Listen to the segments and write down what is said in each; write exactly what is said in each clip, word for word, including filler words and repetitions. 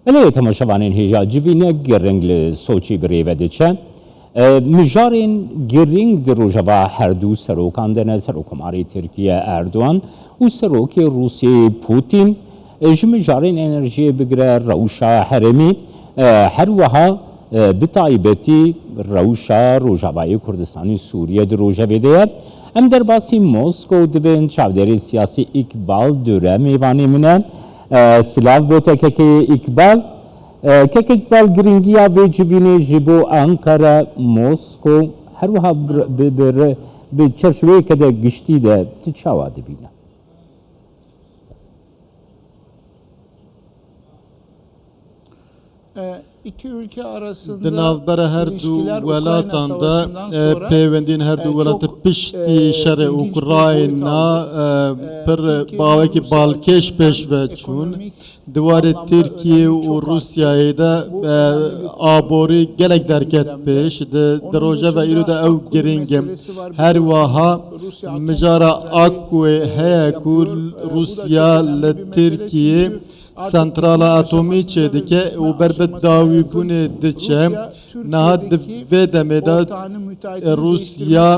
Belê, temaşevanên hêja, civîne giring li Soçî bi rê ve diçe. E, mijarên giring di rojeva her du serokan de ne, Serokkomarê Tirkiye Erdogan û Serokê Rûsiyê Putin, e, ji mijarên enerjiyê bigire rewşa herêmî, e, her wiha, e, bi taybetî rewşa Rojavayê Kurdistanê Sûriye di rojevê de ye. Em derbasî Moskow dibin, çavdêrê siyasî Îkbal Dure mêvanê min e. E, silav bo te kekê Îkbal. E, kek Îkbal, giringiya vê civînê ji bo Ankara, Moskow, her wiha bi, bi, bi, bi çerçeveyeke de giştî de tu çawa dibîne? Di navbera her du welatan de, e, pêwendiyên her du welatê piştî şerê Ukrayna, e, pir bawekî balkêş pêş ve çûn. Di warê Tirkiye û Rûsyayê de, e, aborî gelek derket pêş. Di, di rojeva îro de ew giring e. Her wiha mijara Akwê heye ku Rûsya li Tirkiye santrala atomî çêdike û ber bi dawîbûnê diçe. Niha di vê demê de Rûsya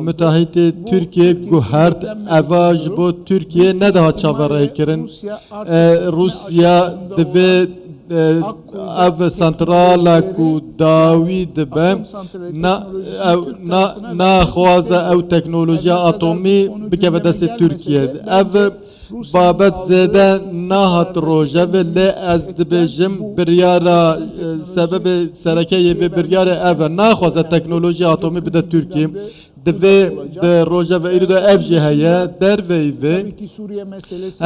mutahîtê Tirkiye guhert, eva ji bo Tirkiye nedihat çaverêkirin. E, Rûsya divê, e, ev santrala ku dawî dibe, na, ew, na, naxwaze ew teknolojiya atomî bikeve destê Tirkiye. Ev babet zêde nahat rojevê, lê ez dibêjim biryara, e, sebebê sereke yê vê biryarê ev e. Naxwaze teknolojiya atomî bide Tirkiye. Divê di rojeva îro de ev jî heye, derveyî vê.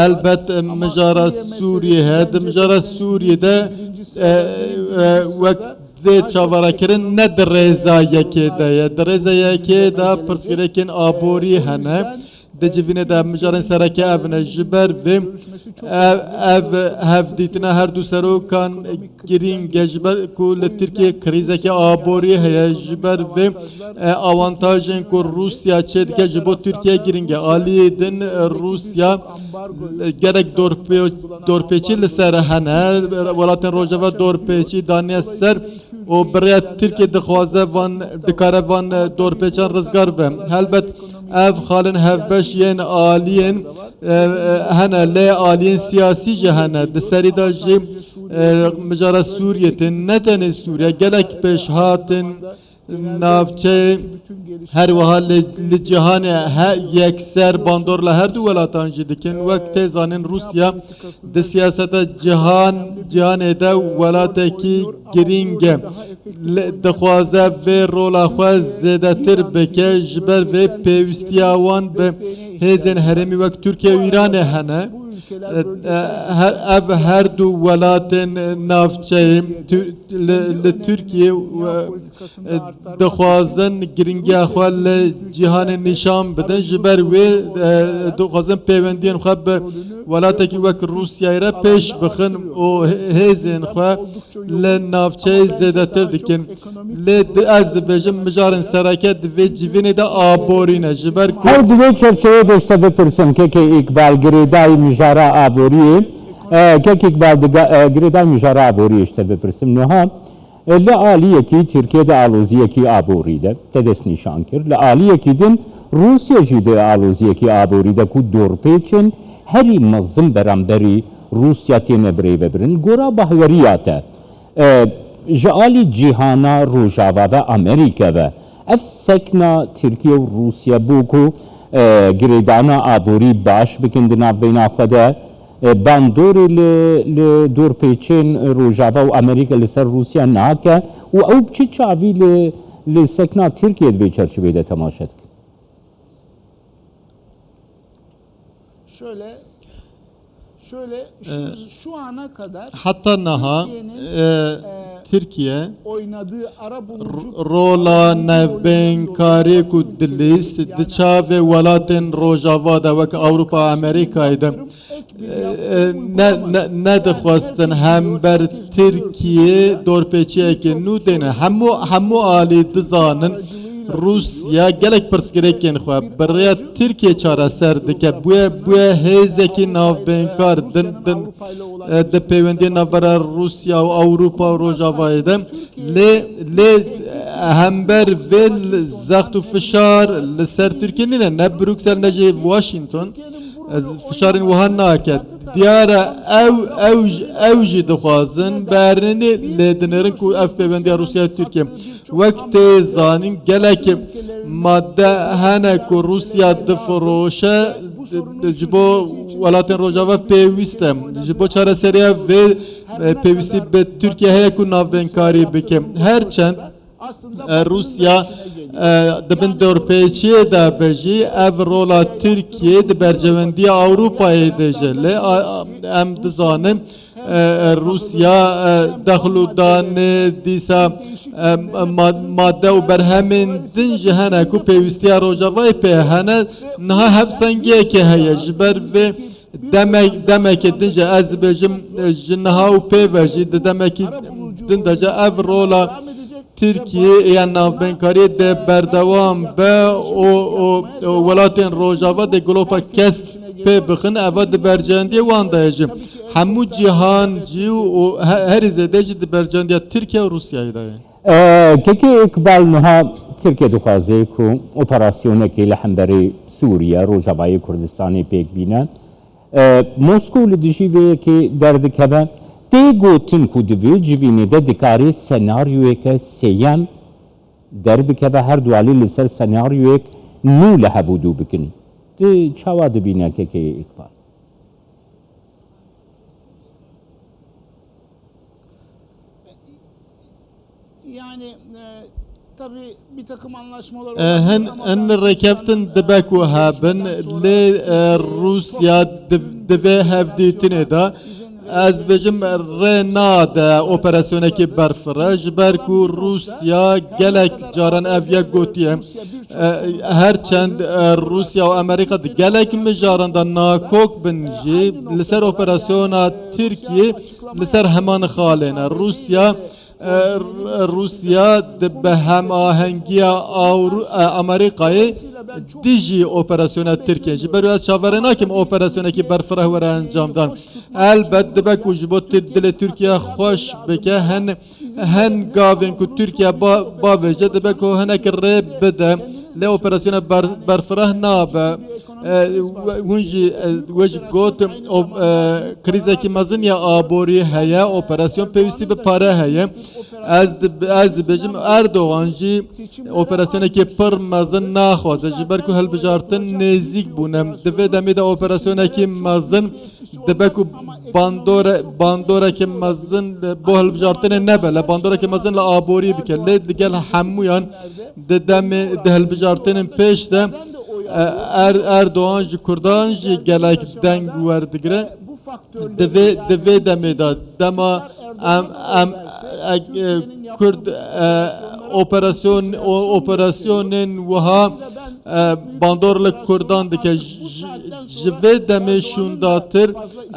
Elbet, e, mijara Sûriyê heye. Di mijara Sûriyê de, e, e, wek dê çaverêkirin ne di rêza yekê de ye. Di rêza yekê de pirsgirêkên aborî hene. Di civînê de mijarên sereke ev ne. Ji ber vê ev, ev hevdîtina her du serokan girîng e, ji ber ku li Tirkiye krîzeke aborî heye. Ji ber vê, e, awantajên ku Rûsya çêdike ji bo Tirkiye girîng e. Aliyê din, e, Rûsya, e, gelek dorpê-, dorpêçî li ser hene. Welatên Rojava dorpêçî daniye ser û bi rêya Tirkiye dixwaze van, dikare van, e, dorpêçan rizgar be. Helbet ev xalên hevbeş yên aliyên, e, e, hene, lê aliyên siyasî jî hene. Di serî de jî, e, mijara Sûriyê tên, ne tenê Sûriye, gelek pêşhatên navçeyê her wiha li, li cîhanê he, yekser bandor li her du welatan jî dikin. Wek tê zanîn Rûsya di siyaseta cîhan, cîhanê de welatekî girîng e. Li, dixwaze vê rola xwe zêdetir bike, ji ber vê pêwîstiya wan bi hêzên herêmî wek Tirkiye û Îranê hene. E, e, her, ev her du welatên navçeyê, Tu-, li, li Tirkiye, e, e, dixwazin giringiya xwe li cîhanê nîşan bidin. Ji ber wê, e, dixwazin pêwendiyên xwe bi welatekî wek Rûsyayê re pêş bixin û hê-, hêzên xwe li navçeyê zêdetir dikin. Lê di-, ez dibêjim, mijarên sereke di vê civînê de aborî ne. Ji ber ku Her di vê çerçeveyê de ji te bipirsim, kekê Îkbal, girêdayî mijara aboriyê, e, kek Îkbal, diga-, e, girêdayî mijara aboriyê ji te bipirsim. Niha, e, li aliyekî Tirkiye di aloziyekî aborî de te destnîşan kir. Li aliyekî din Rûsya jî di aloziyekî aborî de ku dorpêçên herî mezin beramberî Rûsya têne birêvebirin. Gora bahweriya te, e, ji alî cîhana Rojava ve, Amerîka ve, ev sekna Tirkiye û Rûsya bû ku, e, girêdana aborî baş bikin di navbeyna xwe de, e, bandorê li, li dorpêçên Rojava û Amerîka li ser Rûsya nake û ew bi çi çavî li, li sekna Tirkiye di vê çerçeveyê de temaşe dikin? Şöyle, şöyle şu, Ee, şu ana kadar Heta niha, Tirkiye'nin, e, e, Tirkiye oynadığı ara bulucu r-, rola nevbênkarê ku dilîst di çavê welatên Rojava de wek Ewropa, Amerîkayê de, e, e, ne, ne, nedixwestin hember Tirkiye dorpêçiyekê nû têne. Hemû, hemû alî dizanin Rûsya gelek pirsgirêkên xwe bi rêya Tirkiyê çareser dike. Bûye, bûye hêzekî navbeynkar din, din, e, di peywendiyê navbera Rûsya û Ewropa û Rojavayê de. Lê, lê, e, hember vê li zext û fişar li ser Tirkiye nîne, ne Bruksel ne jî Washington. Ez fişarên wiha nake. Diyar e ew, ew, ew jî dixwazin berinê lê dinêrin ku ev pêwendiya Rûsya-Tirkiye. Wek tê zanîn, gelek madde hene ku Rûsya difiroşe, di, di, ji bo welatên Rojava pêwîst e. Ji bo çareseriya vê, e, pêwîstî bi Tirkiye heye ku navbênkarî bike. Her çend, e, Rûsya, e, di bin dorpêçiyê de be jî, ev rola Tirkiye di berjewendiya Ewropayê de jî. Lê, a, a, em dizanin, e, e, Rûsya, e, dexl û danê dîsa, e, ma-, madde û berhemên din jî hene ku pêwîstiya Rojavayê pê hene. Niha hevsengiyekê heye. Ji ber vê demek, demekê din jî ez dibêjim, e, ji niha û pê ve jî di demekî din de jî ev rola Tirkiye ya navbênkariyê dê berdewam be û, û, û welatên Rojava dê glopa kesk pê bixin, eva di bercendiyê wan de ye jî. Hemû cîhan jî û he-, herî zêde jî di bercendiya Tirkiye û Rûsyayê de ye. E, Kekê Îkbal, niha Tirkiye dixwaze ku operasyonekê li hemberî Sûriye, Rojavayê Kurdistanê pêk bîne. E, Moskow li dijî vê yekê derdikeve. Tê gotin ku di vê civînê de dikarê senaryoyeke sêyem derdikeve, her du alî li ser senaryoyek nû li hevûdû bikin. Tu çawa dibîne, Kekê Îkbal? Yani, e, tabii bir takım anlaşmalar E, olabilir hin, ama hin ben rêkeftin dibe ku hebin, lê, e, Rûsya div-, divê hevdîtinê de, ez dibêjim, rê nade operasyonekî berfire, ji ber ku Rûsya gelek caran ev yek gotiye. E, her çend, e, Rûsya û Amerîka di gelek mijaran de nakok bin jî, li ser operasyona Tirkiyê li ser heman xalê ne. Rûsya, e, R-, Rûsya di bi hemahengiya Awru-, e, Amerîkayê dijî operasyona Tirkiyê. Ji ber wê ez çaverê nakim operasyonekî berfireh were encamdan. Elbet dibe ku ji bo Tir-, dilê Tirkiye xweş bike, hin, hin gavên ku Tirkiye ba-, bavêje, dibe ku hinek rê bide, lê operasyona ber-, berfireh nabe. E, we-, hûn jî, e, we jî got, o, e, krîzekî mezin ya aborî heye, operasyon pêwîstî bi pare heye. Ez di-, ez dibêjim, Erdogan jî operasyonekî pir mezin naxwaze, ji ber ku hilbijartin nêzîk bûne. Di vê demê de operasyonekî mezin dibe ku bandore-, bandoreke mezin, e, bo hilbijartinê nebe, le bandoreke mezin li aborî bike. Lê digel hemûyan di demê, di hilbijartinên pêş de, e, Er-, Erdogan ji Kurdan jî gelek deng werdigire. Di vê, di vê demê de dema em, em, e, e, Kurd, e, operasyon, o, operasyonên wiha, e, bandor li Kurdan dike. Ji, ji vê demê şûndatir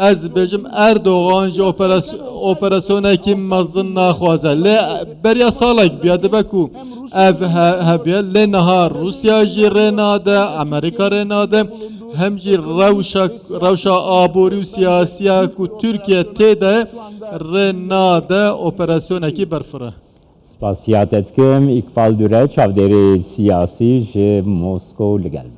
ez dibêjim Erdogan ji operas-, operasyonekî mezin naxwaze. Lê beriya salek biya dibe ku ev he-, hebiye. Lê niha Rûsya jî rê nade, Amerîka rê nade. Hem jî rewşa, rewşa aborî û siyasiya ku Tirkiye tê de rê nade operasyonekî berfireh. Spasiya te dikim, Îkbal Dure, çavdêrê siyasî ji Moskow li gel me.